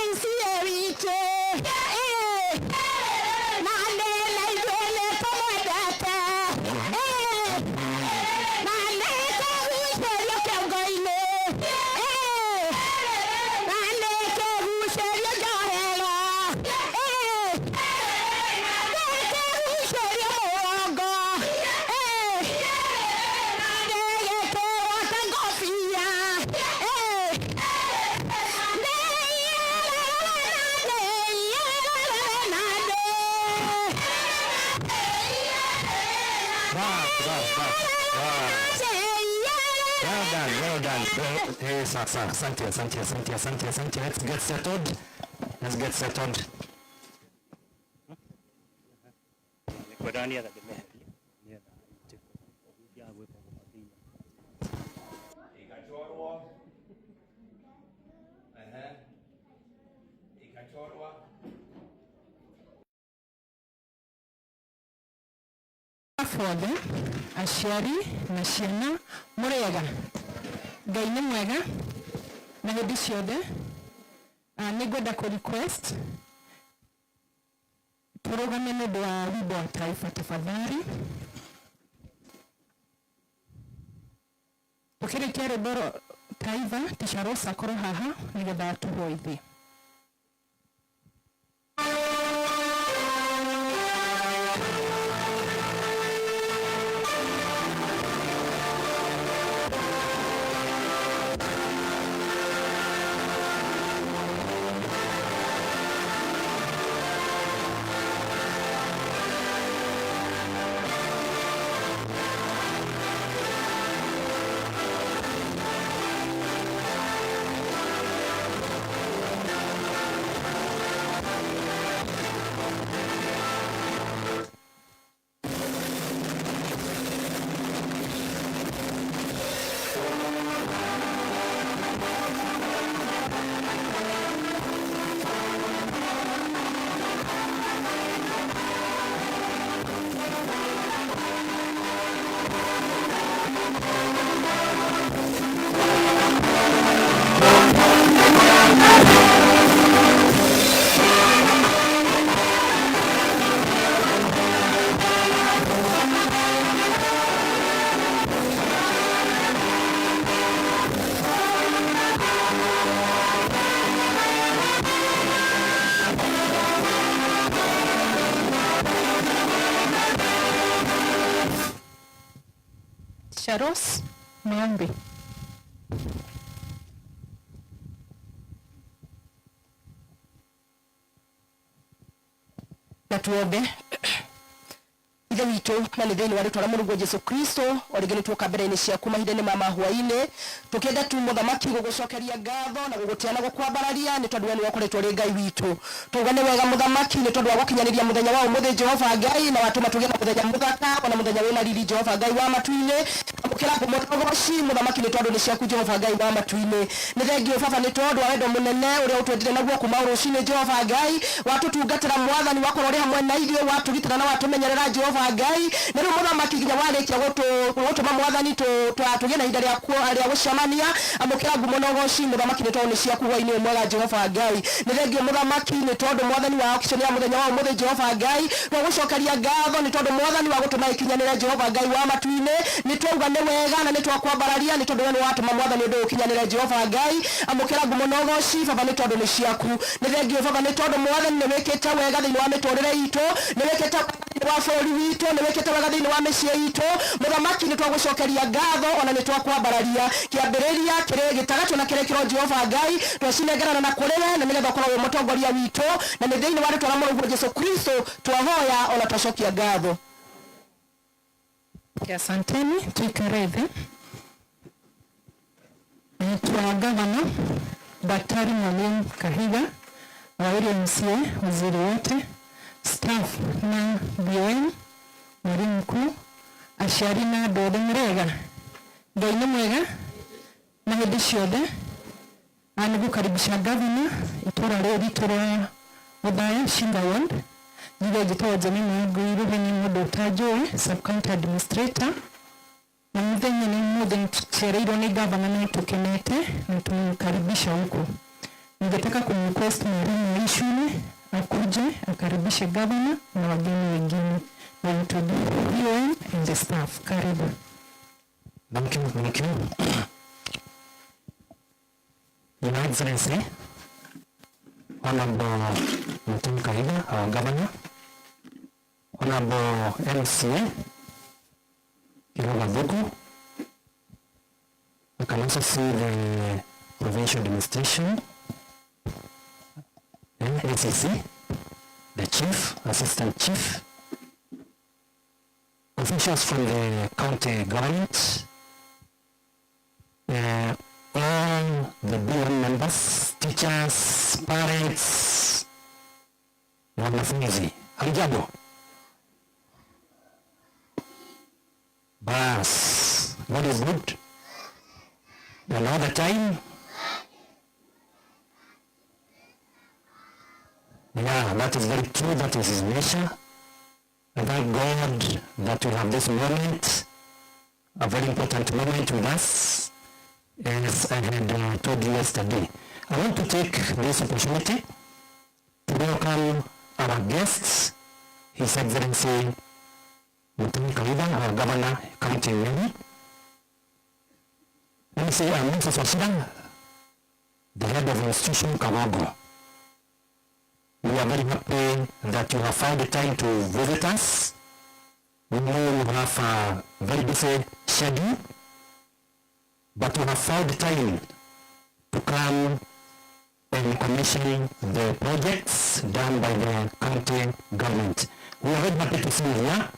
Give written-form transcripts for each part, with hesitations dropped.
MCA witũ, na nĩ na ithuĩ nĩ tũmwendete, na nĩ tũgucĩrio kĩongo-inĩ, na nĩ kĩgucĩrio njohero, nĩ kĩgucĩrio mũgongo, na nĩ gĩkĩrwo ta ngobia. Bas, bas, bas. Bas. Well done, well done. Well, hey, sasa, asante, asante, asante, asante, asante. Let's get settled. Let's get settled. Nĩkwenda nĩgetha ndĩmeherie nĩgetha ya gwĩka ũguo thĩinĩ. Ikachorwa. Ehe. Ikachorwa. Othe aciari na ciana, mũrĩega? Ngai nĩ mwega na hĩndĩ ciothe. Nĩ ngwenda kũ request tũrũgame nĩ ũndũ wa wimbo wa taifa, tafadhali. Tũkĩrĩkia rwĩmbo rwa taifa, Teacher Rose akorwo haha nĩgetha atũhoithie. Teacher Rose, maombi. Na tuombe. Ithe witũ, na nĩ thĩinĩ wa rĩtwa rĩa Mũrũguo Jesu Kristo, o rĩngĩ nĩ tuoka mbere-inĩ ciaku mahinda-inĩ ma mahwaĩ-inĩ, tũkĩenda tu, Mũthamaki, gũgũcokeria ngatho na gũgũtĩa na gũkwambararia, nĩ tondũ we nĩwe ũkoretwo ũrĩ Ngai witũ. Twauga nĩ wega, Mũthamaki, nĩ tondũ wa gũkinyanĩria mũthenya wa ũmũthĩ, Jehova Ngai, na watũma tũgĩe na mũthenya mũthaka, ona mũthenya wĩna riri, Jehova Ngai wa matu-inĩ. Amũkĩra ngumo na ũgoci, Mũthamaki, nĩ tondũ nĩ ciaku, Jehova Ngai wa matu-inĩ. Nĩ thengiũ, Baba, nĩ tondũ wa wendo mũnene ũrĩa ũtwendire naguo kuma o rũcinĩ, Jehova Ngai. Watũtungatĩra, Mwathani, wakorwo ũrĩ hamwe na ithuĩ, watũgitĩra na watũmenyerera, Jehova Ngai. Na rĩu, Mũthamaki, nginya warĩkia gũtũma, Mwathani, tũgĩe na ihinda rĩa gũcemania. Amũkĩra ngumo na ũgoci, Mũthamaki, nĩ tondũ nĩ ciaku hwaĩ-inĩ ũyũ mwega, Jehova Ngai. Nĩ thengiũ, Mũthamaki, nĩ tondũ, Mwathani, wa auction ya mũthenya wa ũmũthĩ, Jehova Ngai. Twagũcokeria ngatho nĩ tondũ, Mwathani, wa gũtũma ĩkinyanĩre, Jehova Ngai wa matu-inĩ. Nĩ twauga nĩ wega na nĩ twakwambararia nĩ tondũ we nĩ watũma, Mwathani, ũndũ ũyũ ũkinyanĩre, Jehova Ngai. Amũkĩra ngumo na ũgoci, Baba, nĩ tondũ nĩ ciaku. Nĩ thengiũ, Baba, nĩ tondũ, Mwathani, nĩ wĩkĩte wega thĩinĩ wa mĩtũrĩre itũ, nĩ wĩkĩte wega thĩinĩ wa bũrũri witũ, nĩ wĩkĩte wega thĩinĩ wa mĩciĩ itũ. Mũthamaki, nĩ twagũcokeria ngatho ona nĩ twakwambararia. Kĩambĩrĩria, kĩrĩ gĩtagatũ na kĩrĩkĩro, Jehova Ngai, twacinengerana na kũrĩ we, na nĩgetha ũkorwo wĩ mũtongoria witũ. Na nĩ thĩinĩ wa rĩtwa rĩa Mũrũguo Jesu Kristo twahoya ona twacokia ngatho. Asanteni, tuikare thĩ. Naitwa Gavana Daktari Mwalimu Kahiga wa area MCA, waziri wote, staff na BOM, mwalimu mkuu, aciari na andũ othe, mũrĩega? Ngai nĩ mwega na hĩndĩ ciothe. Nĩ gũkaribisha gavana itũra rĩrĩ ritũ rĩa Othaya Shinga Ward. Njuge njĩtagwo Jemima Ngũirũhe, nĩ mũndũ ũtanjũĩ, sub county administrator. Na muthenya nĩ mũthĩ nĩtũcereirwo nĩ gavana na nĩtũkenete na tumemkaribisha huku. Ningetaka kumrequest mwalimu wa hii shule akuje akaribishe gavana na wageni wengine na introduce BOM and the staff. Karibu. Thank you, thank you. Your Excellency, Honorable Muturi Kahiga, our Governor, Honorable MCA, Kiroga Thuku. You can also see the Provincial Administration, ACC, the Chief, Assistant Chief, officials from the county government, all the BOM members, teachers, parents, na wanafunzi. Hamjambo? Bas, God is good. And all the time. Yeah, that is very true. That is his nature. I thank God that we have this moment, a very important moment with us, as I had told you yesterday. I want to take this opportunity to welcome our guests, His Excellency Muturi Kahiga, our Governor, County Nyeri. Let me say, I'm Moses Wachira, the head of institution Kagogo. We are very happy that you have found the time to visit us. We know you have a very busy schedule, but you have found the time to come and commission the projects done by the county government. We are very happy to see you here.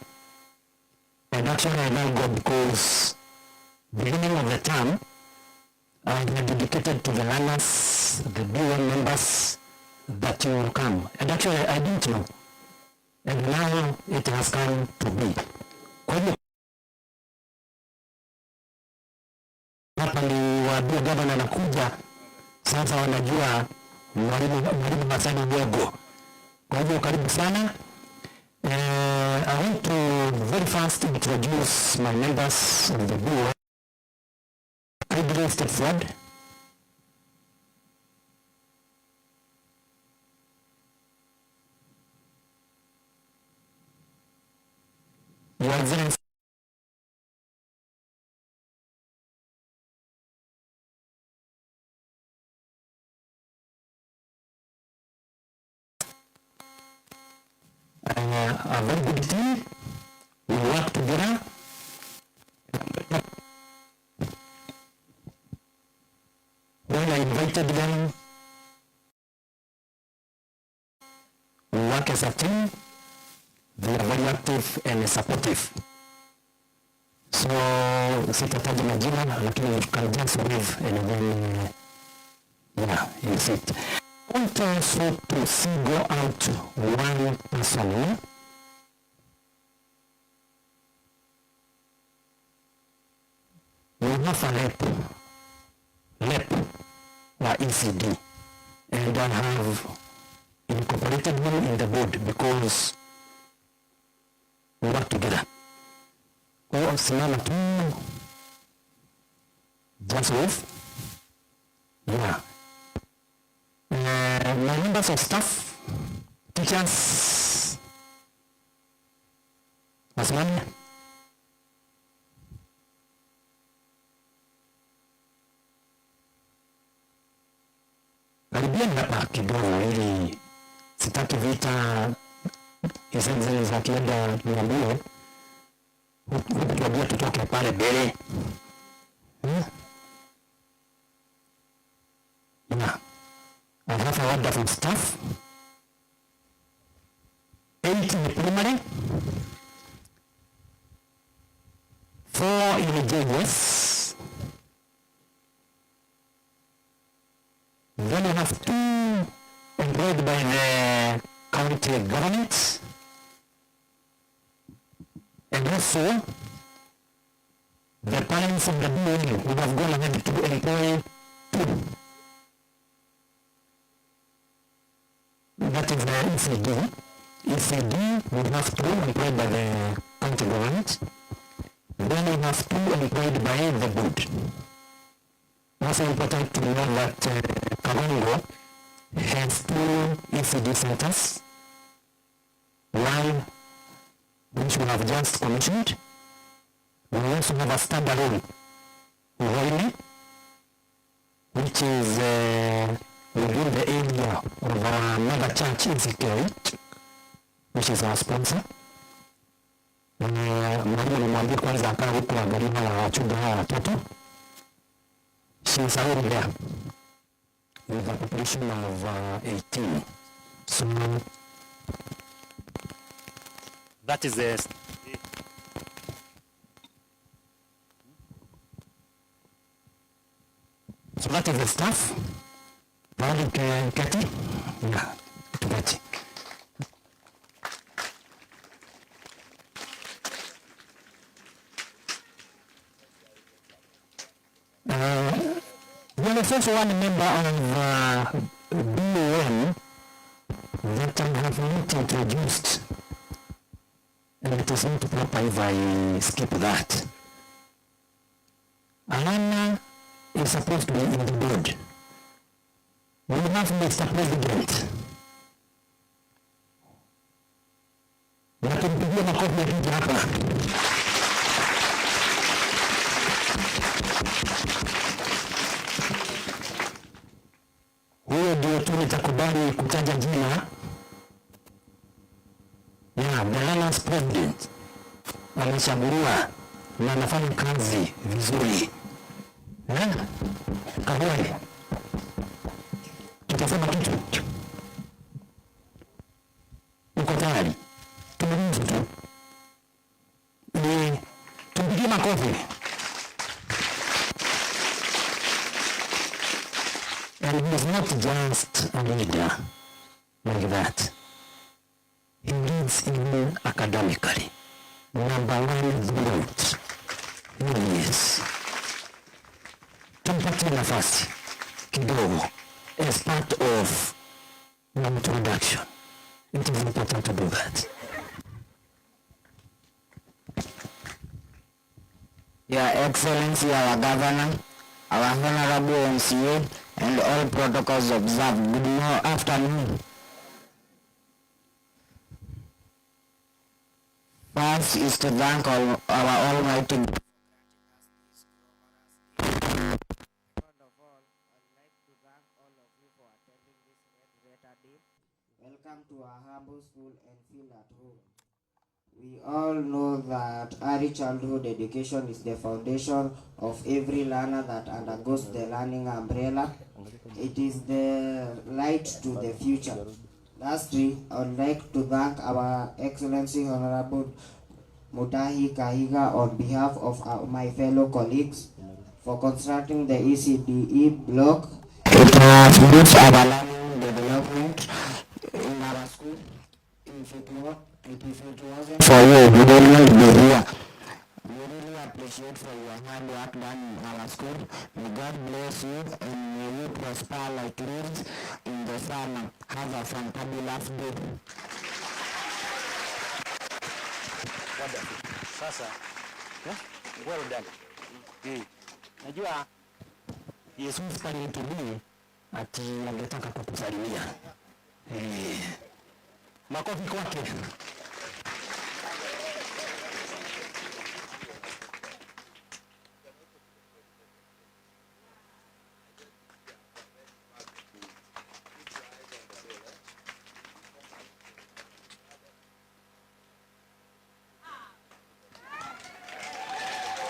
And actually I thank God because beginning of the term, I had dedicated to the learners, the BOM members, that you will come. And actually I didn't know. And now it has come to be. Kwa hivyo hapa niwaambie gavana anakuja sasa, wanajua mwalimu Hassan Gogo. Kwa hivyo karibu sana. I want to very fast introduce my members of the board. Kindly step forward. Your Excellency, a very good team. We work together. When I invited them, we work as a team. They are very active and supportive. So sitataja majina, lakini you can just wave and then yeah, you see it. I want also to single out one person. We have a LEP or ECD, and I have incorporated him in the board because we work together. Kwa hiyo simama tu, just wave. Yeah. My members of staff, teachers, wasimame. Karibiani hapa kidogo, ili sitaki vita hizi akienda niambie hukutuambia tutoke pale mbele. Yeah. I have a wonderful staff. 8 in the primary, 4 in the JS. Then we have 2 employed by the county government, and also the parents of the BOM who have gone ahead to employ 2. That is the ECD. ECD, we have 2 employed by the county government. Then we have two employed by the board. Also important to know that Kagongo has two ECD centers. One which we have just commissioned. We also have a standalone Uhoine, which is within the area of our mother church, ECK, which is our sponsor. Mwalimu nimwambie kwanza akae huku angalia na wachunga hawa watoto. She is already there with a population of 18. So That is the So that is the staff. Bali keti. Yeah, tuketi. There is also one member of BOM that I have not introduced, and it is not proper if I skip that. Alana is supposed to be in the board. We have Mr. President. Na tumpigie makofi akija hapa. Huyo ndio tu nitakubali kutaja jina. Yeah, the Learners President amechaguliwa na anafanya kazi vizuri. Eh? Kahoe. Tutasema kitu. Uko tayari? Tumruhusu tu. Ni tumpigie makofi. And he is not just a leader like that. He leads even academically. Number one vote. Yes. Tumpatie nafasi kidogo as part of an introduction. It is important to do that. Your Excellency, our Governor, our Honorable MCA, and all protocols observed. Good afternoon. First is to thank all our Almighty God. Welcome to our humble school and feel at home. We all know that early childhood education is the foundation of every learner that undergoes the learning umbrella. It is the light to the future. Lastly, I would like to thank our Excellency Honorable Mutahi Kahiga on behalf of my fellow colleagues for constructing the ECDE block. It has boost our learning development in our school. If it wasn't for you, we would not be here. We really appreciate for your hard work done in our school. May God bless you and may you prosper like leaves in the summer. Have a fantabulous day. Wonderful. Sasa, yeah? Well done. Najua Yesus alinitumia ati angetaka kukusalimia. Makofi kwake.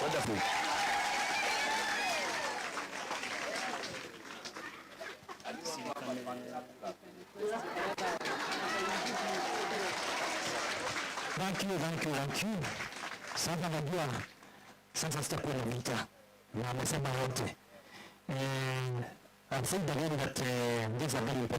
Wonderful. Thank you, thank you, thank you. Sasa najua sasa sitakuwa na vita na amesema yote. I've said again that this is a very important